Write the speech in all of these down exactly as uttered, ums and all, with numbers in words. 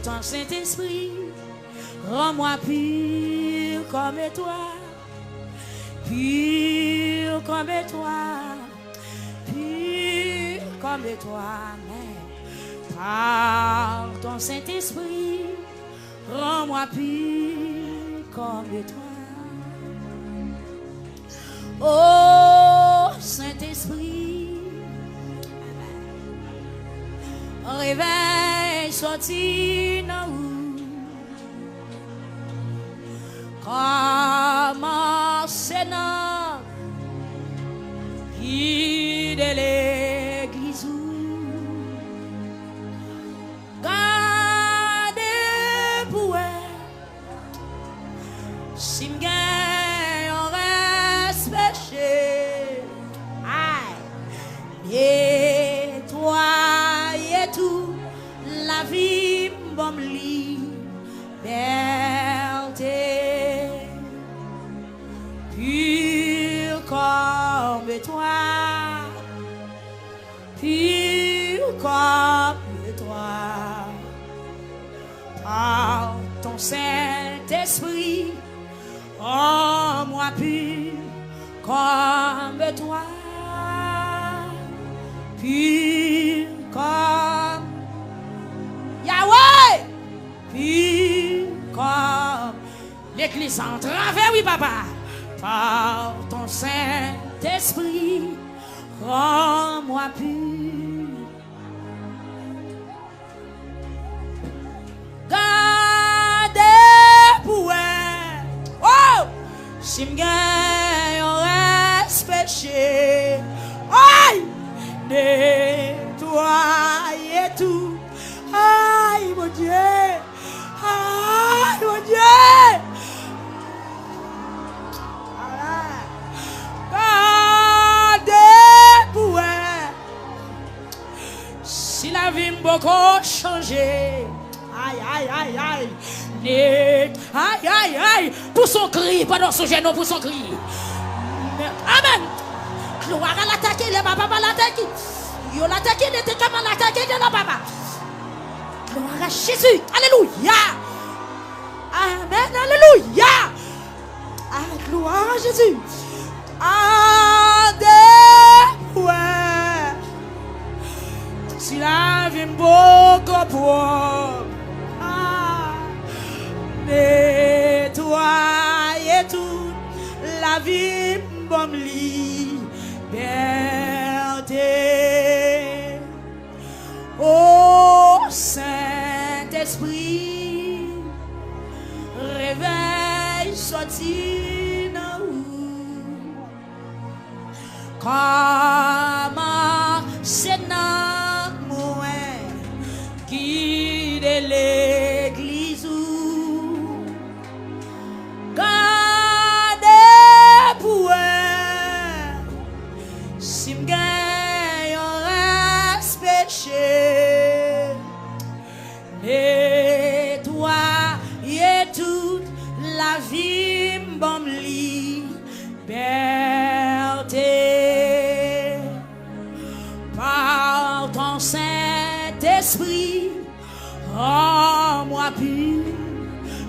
Ton Saint-Esprit, rends-moi pur comme toi, pur comme toi, pur comme toi, mais par ton Saint-Esprit, rends-moi pur comme toi. Oh Saint-Esprit, revèy sòti nan ou. Kòmanse nan gide legliz ou. Gade pou wè si m gen yon rès peche. Ay, netwaye tou lavi m, ban m libète. Pur comme toi, pur comme toi, par ton Saint-Esprit, rends-moi pur comme toi, pur comme Yahweh, pur comme legliz antravè, wi, papa. Par ton Saint-Esprit, rends-moi pur. Gade pou wè, oh, si m gen yon rès peche. Ay, netwaye tou. Ay, Bondye. Ay, Bondye! Gade pou wè si lavi m poko chanje. Ay, ay, ay, ay. Net. Ay, ay, ay. Pouse yon kri pandan w sonje non, pouse yon kri. Amèn. Glwa al atake lè papa pa al atake. Yo al atake lè te kama al atake de la papa. Gloire à Jésus. Alléluia. Amen. Alléluia. Ah, gloire à Jésus. Ade pou wè si lavi m poko pwòp. Ah, netwaye tout lavi m, ban m libète. O Sentespri, revèy sòti nan ou. Kòmanse nan mwen, gide legliz ou. Gade pou wè si m gen yon rès peche. Netwaye tout lavi m, ban m libète. Par ton Saint-Esprit, rends-moi pur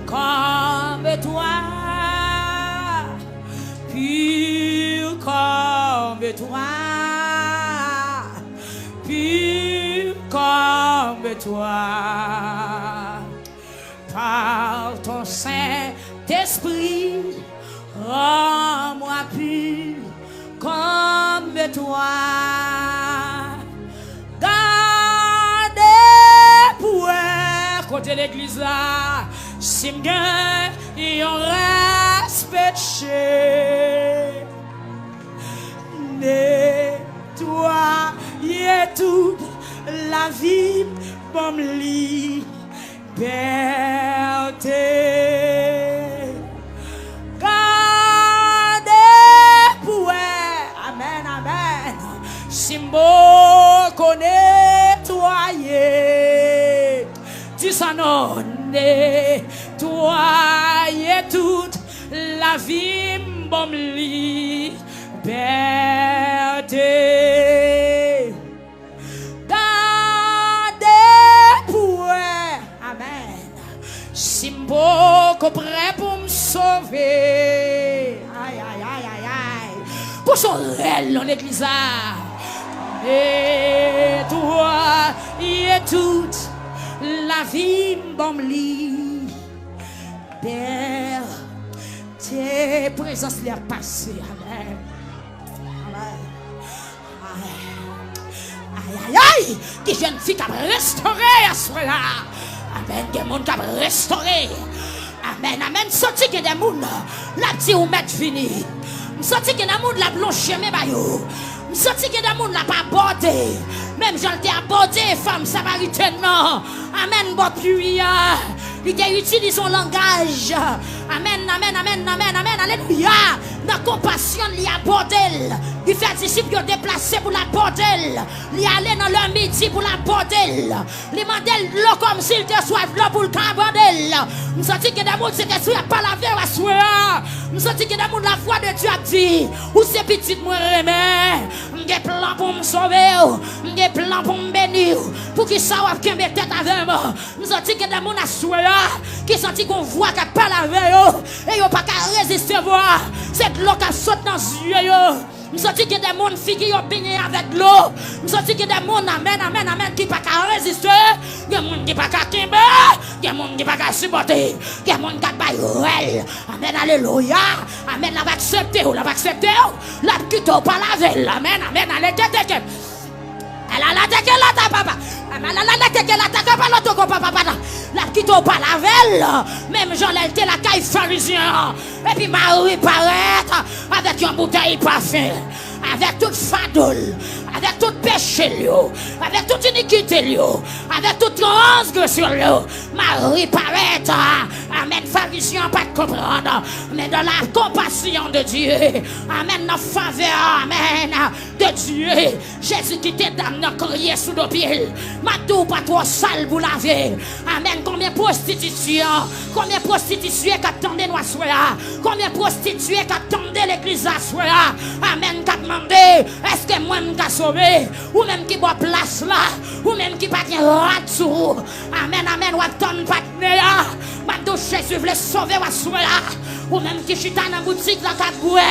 comme toi, pur comme toi, pur comme toi. Par ton Saint-Esprit, rends-moi pur comme toi. Gade pou wè kote legliz la, si m gen yon rès peche. Netwaye tout lavi m, ban m li bète. Gade pou wè, amèn, amèn, si m poko netwaye. Di sa non, netwaye tout lavi m, ban m libète. Gade pou wè. Amèn. Si m poko prè pou m sove. Ay, ay, ay, ay, ay. Pou son rèl nan legliz la. Netwaye tout lavi m, ban m li. Bèl te prezans li ap pase. Amèn. Amèn. Ay, ay, ay! Ki jèn fi k ap restore aswè a? Amèn. Gen moun k ap restore. Amèn, amèn. M santi gen de moun, l ap di ou mèt vini. M santi gen de moun, l ap lonje men ba yo. M santi gen de moun, l ap abòde. Menm jan l te abòde fanm samaritèn nan. Amèn, bò pwi a. Li te itilize yon langaj. Amèn, amèn, amèn, amèn, amèn, alelouya. Nan konpasyon l, li abòde l. Li fè disip yo deplase pou l abòde l. Li ale nan lè midi pou l abòde l. Li mande l dlo kòmsi l te swaf dlo pou l ka abòde l. M santi gen de moun Sentespri ap pale avè w aswè a. M santi gen de moun lavwa de Dye ap di, ou se pitit mwen renmen. M gen plan pou m sove w. M gen plan pou m beni w. Poukisa w ap kenbe tèt avè m? M santi gen de moun aswè a ki santi gon vwa k ap pale avè yo, e yo pa ka reziste vwa a. Se dlo k ap sot nan zye yo. M santi gen de moun figi yo benyen avèk dlo. M santi gen de moun, amèn, amèn, amèn, ki pa ka reziste. Gen moun ki pa ka kenbe. Gen moun ki pa ka sipòte. Gen moun k ap bay rèl. Amèn, alelouya. Amèn, l ap aksepte w, l ap aksepte w. L ap kite w pa lave l. Amèn, amèn, ale tete. Alalate ke lata papa. Alalate ke lata ke paloto ko papa pata. L ap kite w pa lave l. Menm jan lè l te lakay Farizyen an. Epi Mari parèt avèk yon boutèy pafen. Avèk tout fado l. Avèk tout peche l yo. Avèk tout inikite l yo. Avèk tout transgresyon l yo. Mari parèt. Amèn. Farizyen an pa t konprann. Men dans la compassion de Dieu. Amèn. Nan favè. Amèn. De Dieu. Jezi kite dam nan kriye sou do pye l. M ap di w pa twò sal pou lave. Amèn. Konbyen pwostitisye, konbyen pwostitye k ap tande nou aswè a? Konbyen pwostitye k ap tande legliz la aswè a? Amèn. K ap mande, èske mwen m ka sove? Ou menm ki bò plas la, ou menm ki pa gen rad sou ou. Amèn, amèn. W ap tann patnè a. M ap di w Jezi vle sove w aswè a. Ou menm ki chita nan boutik la k ap bwè.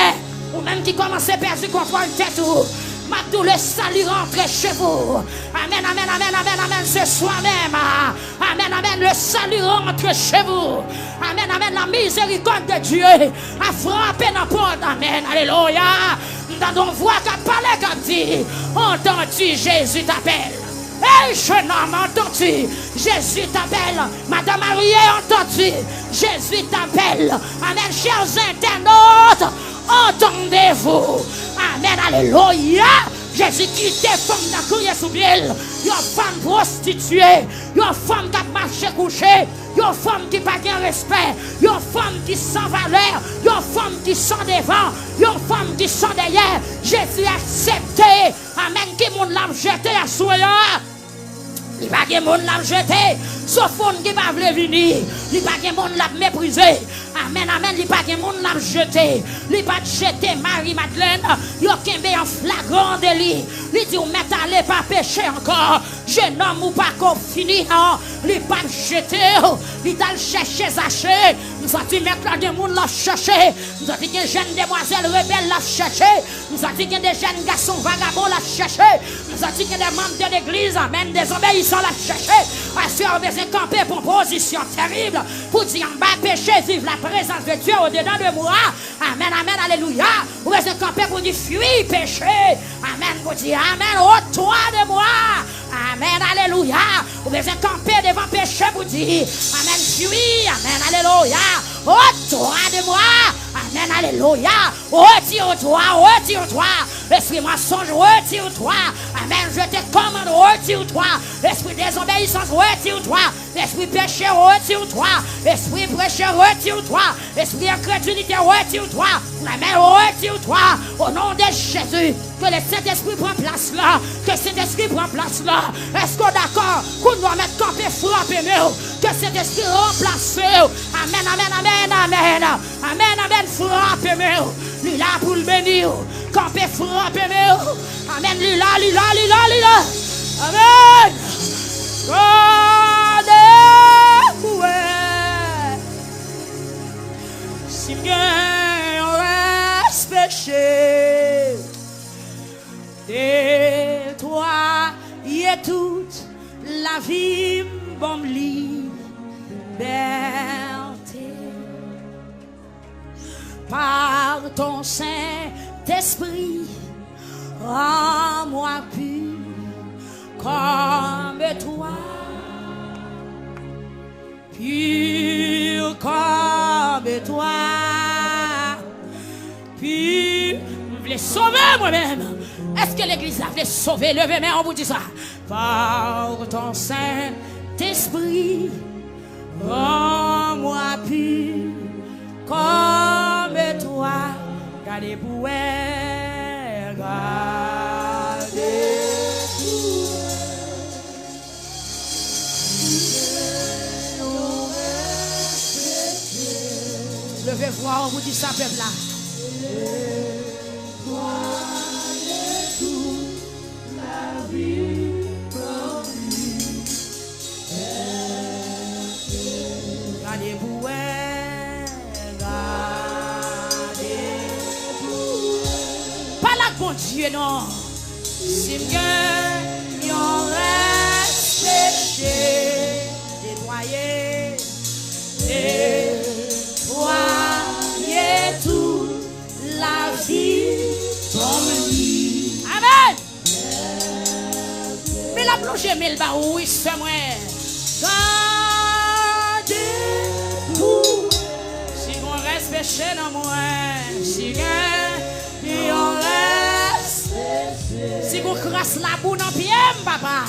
Ou menm ki kòmanse pèdi kontwòl tèt ou, m ap di w, le salut rentre chez vous. Amèn, amèn, amèn, amèn, amèn, se swa menm. Amèn, amèn, le salut rentre chez vous. Amèn, amèn, la miséricorde de Dieu a frape nan pòt. Amèn, alelouya. M tande yon vwa k ap pale, k ap di, entends-tu, Jésus t'appelle. Hey, jeune homme, entends-tu, Jésus t'appelle. Madame mariée, entends-tu, Jésus t'appelle. Amèn. Chers internautes, entendez-vous. Amèn. Alelouya. Jezi kite fanm nan kriye sou pye l. Yon fanm pwostitye. Yon fanm k ap mache kouche. Yon fanm ki pa gen respè. Yon fanm ki san valè. Yon fanm ki san devan. Yon fanm ki san dèyè. Jezi aksepte. Amèn. Ki moun l ap jete aswè a? Li pa gen moun l ap jete, sof moun ki pa vle vini. Li pa gen moun l ap meprize. Amèn, amèn. Li pa gen moun l ap jete. Li pa t jete Mari Madlèn. Yo kenbe an flagran deli. Li di, ou mèt ale, pa peche ankò. Jenòm, ou pako fini, non. Li pa t jete w. Li t al chèche Zache. M santi mèt la gen moun l ap chèche. M santi gen jèn demwazèl rebèl l ap chèche. M santi gen de jèn gason vagabon l ap chèche. M santi gen de manm de legliz, amèn, dezobeyisan l ap chèche. Pastè, ou bezwen kanpe pou yon pozisyon tèrib pou di, anba peche, vive la présence de Dieu au-dedans de moi. Amèn, amèn, alelouya. Ou bezwen kanpe pou di, fuis péché. Amèn, pou di, amèn, ôte-toi de moi. Amèn, alelouya. Ou bezwen kanpe devan peche pou di, amèn, fuis. Amèn, alelouya. Ôte-toi de moi. Amèn, alelouya. Retire-toi, retire-toi. Esprit mensonge, retire-toi. Amèn. Je te commande, retire-toi. Esprit désobéissance, retire-toi. Esprit péché, retire-toi. Esprit péché, retire-toi. Esprit incrédulité, retire-toi. Amèn. Retire-toi. Au nom de Jésus. Ke le Sentespri pran plas la. Ke Sentespri pran plas la. Èske w dakò? Kounye a w mèt kanpe, frape men w. Ke Sentespri ranplase w. Amèn, amèn, amèn, amèn. Amèn, amèn. Frape men w. Li la pou l beni w. Kanpe, frape men w. Amèn. Li la, li la, li la, li la. Amèn. Gade, kouwè. Ton Saint-Esprit, rends-moi pur comme toi. Pur comme toi. Pur. M vle sove mwen menm. Èske legliz la vle sove? Leve men an pou di sa. Par ton Saint-Esprit, rends-moi pur comme toi. Gade pou wè, gade pou wè. Leve vwa w pou di sa pèp la. Gade pou wè, gade pou wè. Pale ak Bondye non. Si m gen yon rès peche, netwaye, netwaye tout lavi m li. Amèn. Men l ap lonje men l ba ou, wi, sè mwen. Gade pou si gon rès peche nan mwen, si gen yon rès peche, si gon kras labou nan pye m, papa.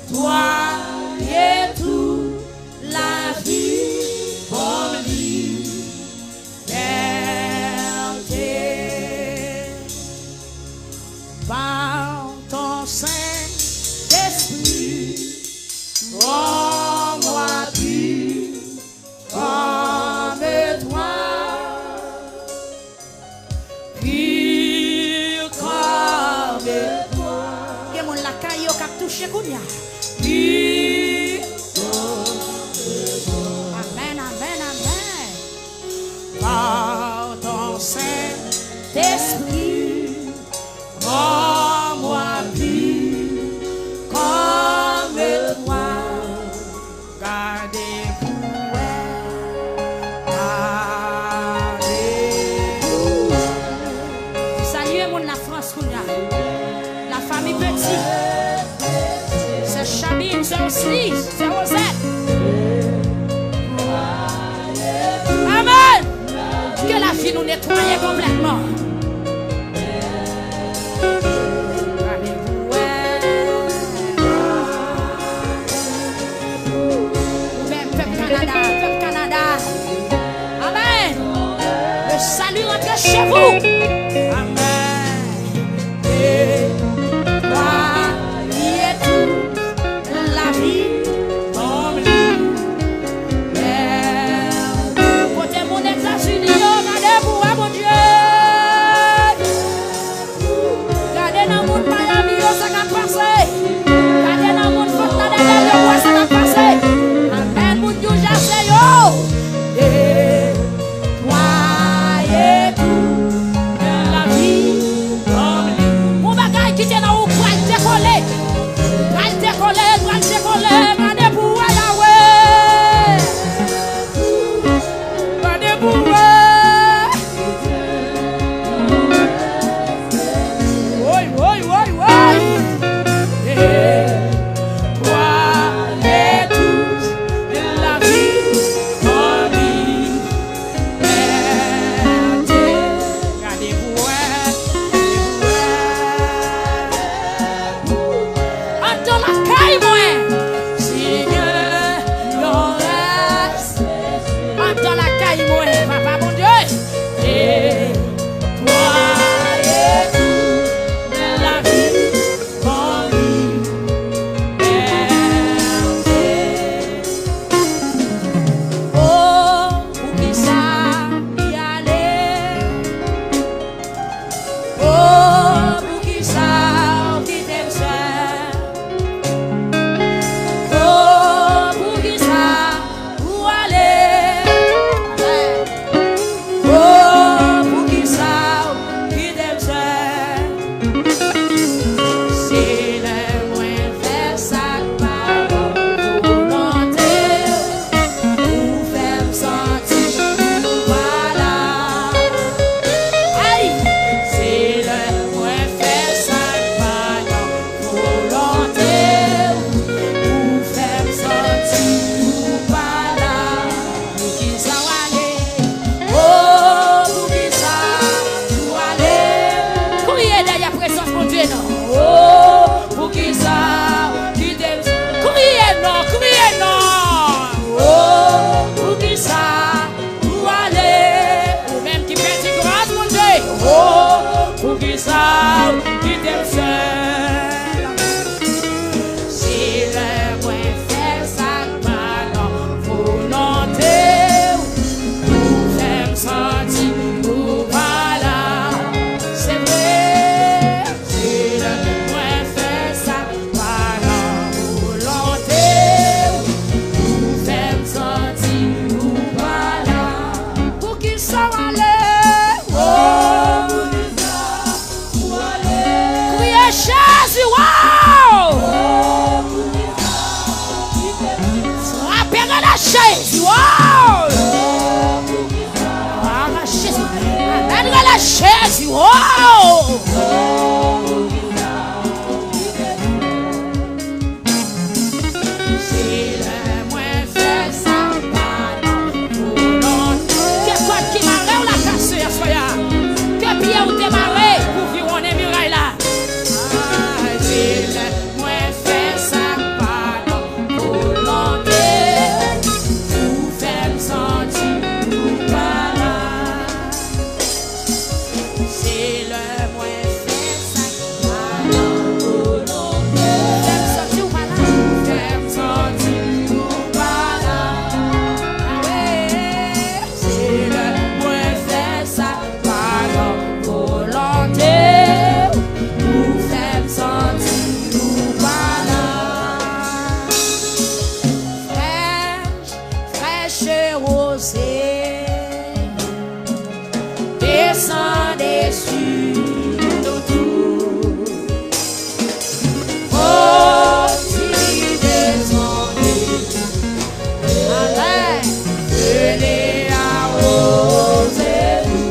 Netwaye tout lavi m li. Bèlte par ton Saint-Esprit, rends-moi pur comme toi. Pur comme toi. Gen moun lakay yo k ap touche kounye a. Pur. Amèn, amèn, amèn. Par ton Saint-Esprit, rends-moi pur comme toi. Gade pou wè, gade pou wè. Salye moun Lafrans kounye a. La famille Petit. Sè Chabine, sè Osli, sè Rosette. Amèn. Ke lavi nou netwaye konplètman. Gade pou wè. Ou menm, pèp Kanada, pèp Kanada. Amèn. Le salut rentre chez vous. Amèn. Netwaye tout lavi m li. Kote moun Etazini yo, gade pou wè Bondye. Jezi, oh! Ah, Jezi. Amèn, rele Jezi, oh! Se lè mwen fè sa pa nan volonte. Ke kòd ki mare w la kase aswè a. Ke pye w te mare pou viwonnen miray la. Ah, se lè mwen fè sa pa nan volonte. Ou fè m santi ou pa la. Se lè mwen fè sa k pa nan volonte. Fè m santi w pa la. Fè m santi ou pa la. Awe. Se lè mwen fè sa k pa nan volonte. Ou fè m santi ou pa la. Frè, frèchè woze desann desi nou tou. O ti dezòde, alè, vini awoze nou.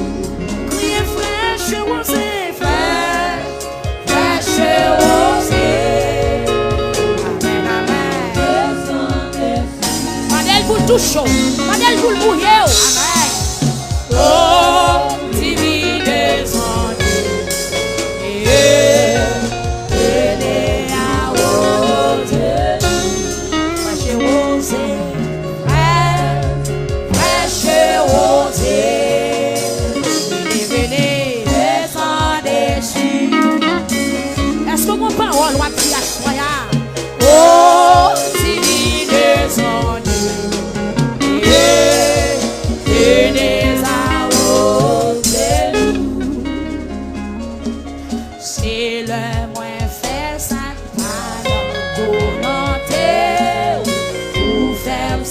Kriye frèchè woze, frè. Frèchè woze. Amèn, amèn. Mande l pou l touche w. Mande l pou l bouye w. Amèn. O ti dezòde. Vini awoze. Frèchè woze. Frè, frèchè woze. Vini, vini, desann desi. Èske w gon pawòl w ap di aswè a? O ti dezòde. Vini awoze nou. Se lè mwen fè sa k pa nan volonte w, ou fè m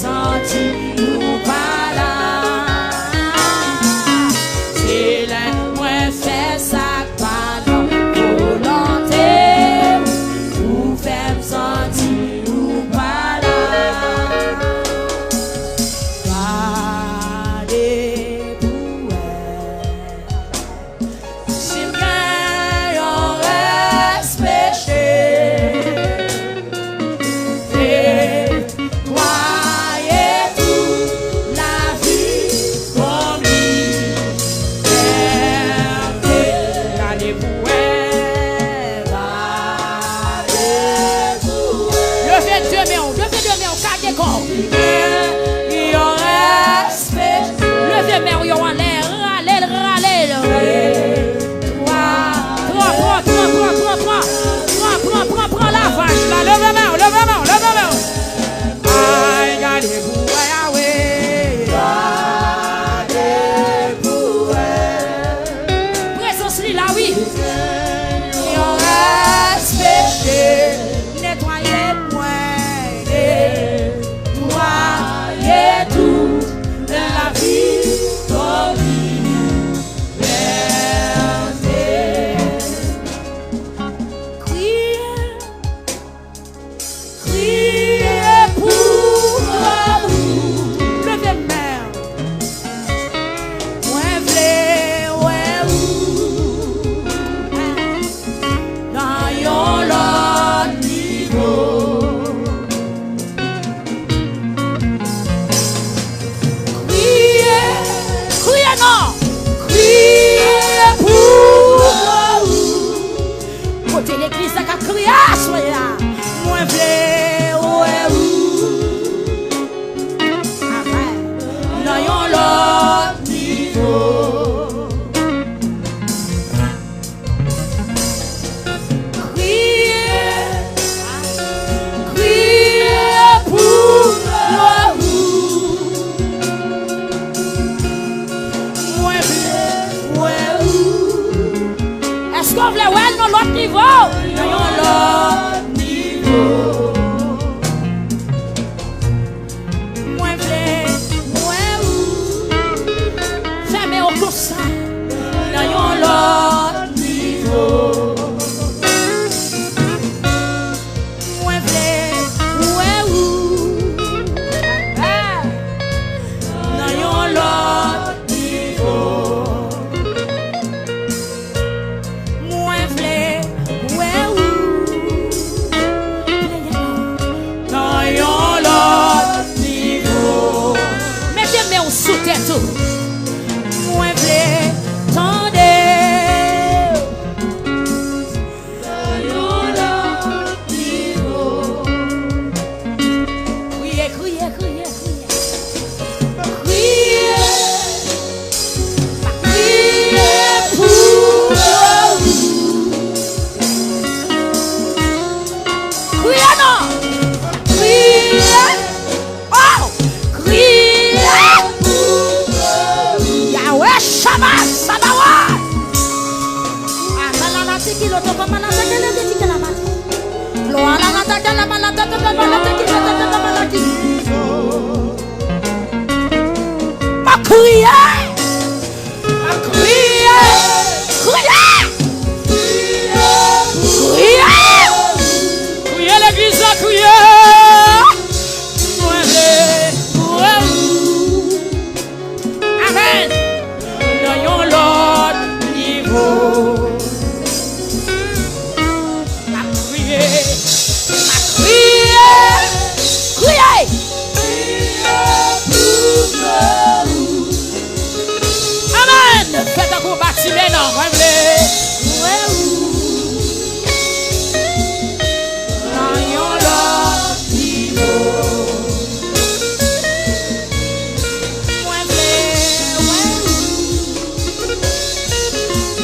Maladi ki fè tèt la maladi. M ap kriye. M ap kriye. Kriye. Kriye. Kriye legliz la, kriye. Mwen vle wè ou. Amèn. Nan yon lòt nivo. M ap kriye, m ap kriye, kriye. Amèn. Fè tankou Batime non, mwen vle wè ou. Nan yon lòt nivo. Mwen vle wè ou.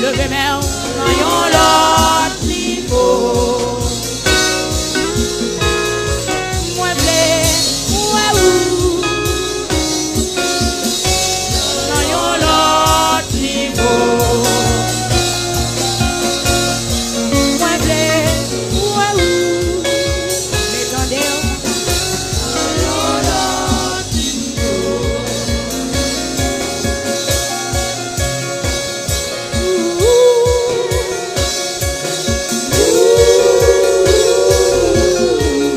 Leve men w nan yon lòt nivo. Mwen vle wè ou nan yon lòt nivo. Mwen vle wè ou. Vle tande w nan yon lòt nivo.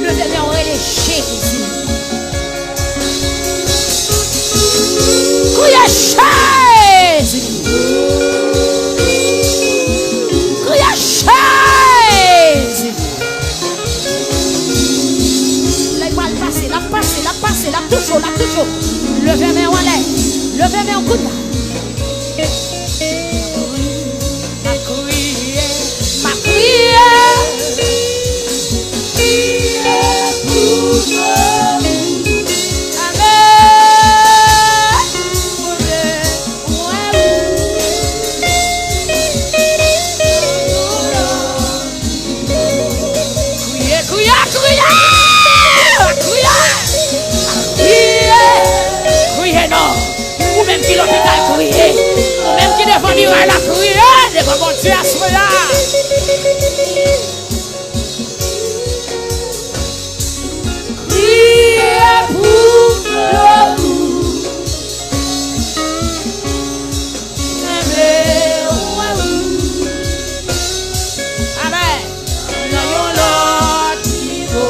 Leve men w, rele Jezi. Kriye Jezi. Kriye Jezi. Lè l pral pase, l ap pase, l ap pase, l ap touche w, l ap touche w. Leve men w anlè. Leve men w kounye a. M ap kriye, m ap kriye. Kriye pou mwen. Amèn. Mwen vle wè ou. Kriye, kriye, kriye! Kriye! Kriye! Kriye non! Ou menm ki lopital, kriye! Ou menm ki devan miray la, kriye! Devan Bondye aswè a! Kriye pou mwen. Mwen vle wè ou. Amèn. Nan yon lòt nivo.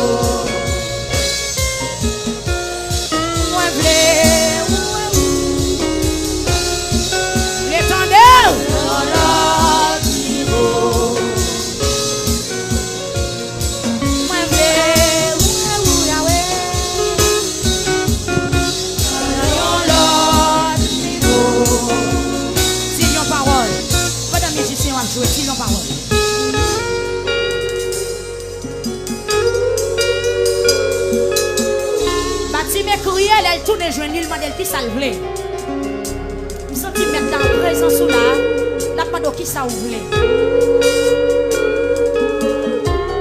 Mwen vle wè ou. Vle tande w. Nan yon lòt nivo. Mwen vle wè ou, Yahweh. Nan yon lòt nivo. Di l yon pawòl. Pandan mizisyen yo ap jwe, di l yon pawòl. Batime kriye, lè l tounen jwenn li, l mande l kisa l vle. M santi Mèt la an prezans ou la, l ap mande w kisa w vle.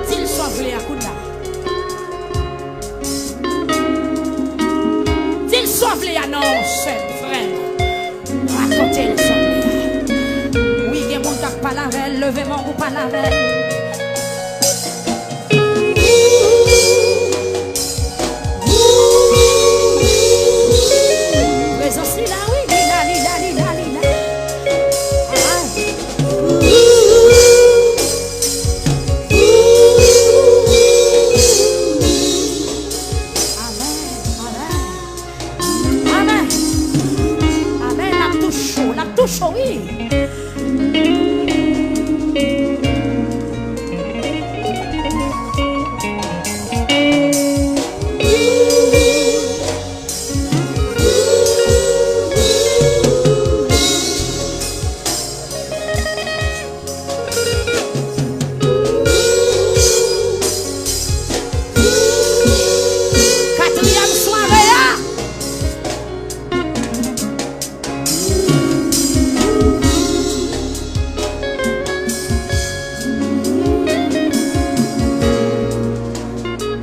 Di l sa w vle a kounye a. Di l sa w vle a non, sè, frè. Rakonte l sa w vle a. Wi, gen moun k ap pale avè l, leve men w pou pale avè l. Prezans li la, wi, li la, li la, li la, li la. Ah. Amèn, amèn. Amèn. Amèn, n ap touche w, n ap touche w, wi. Katriyèm sware a.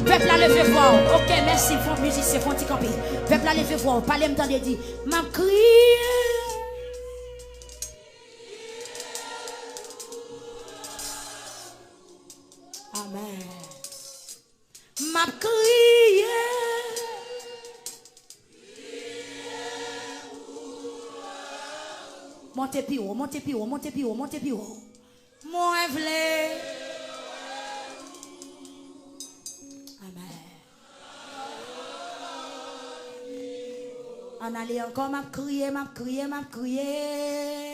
Pèp la leve vwa w. Ok, mèsi. Fon mizisyen, fon ti kanpe. Pèp la leve vwa w. Pale m tande, di, m ap kriye. Amèn. M ap kriye. Monte pi wo, monte pi wo, monte pi wo, monte pi wo. Mwen vle. Amen. Ann ale ankò, m ap kriye, m ap kriye, m ap kriye.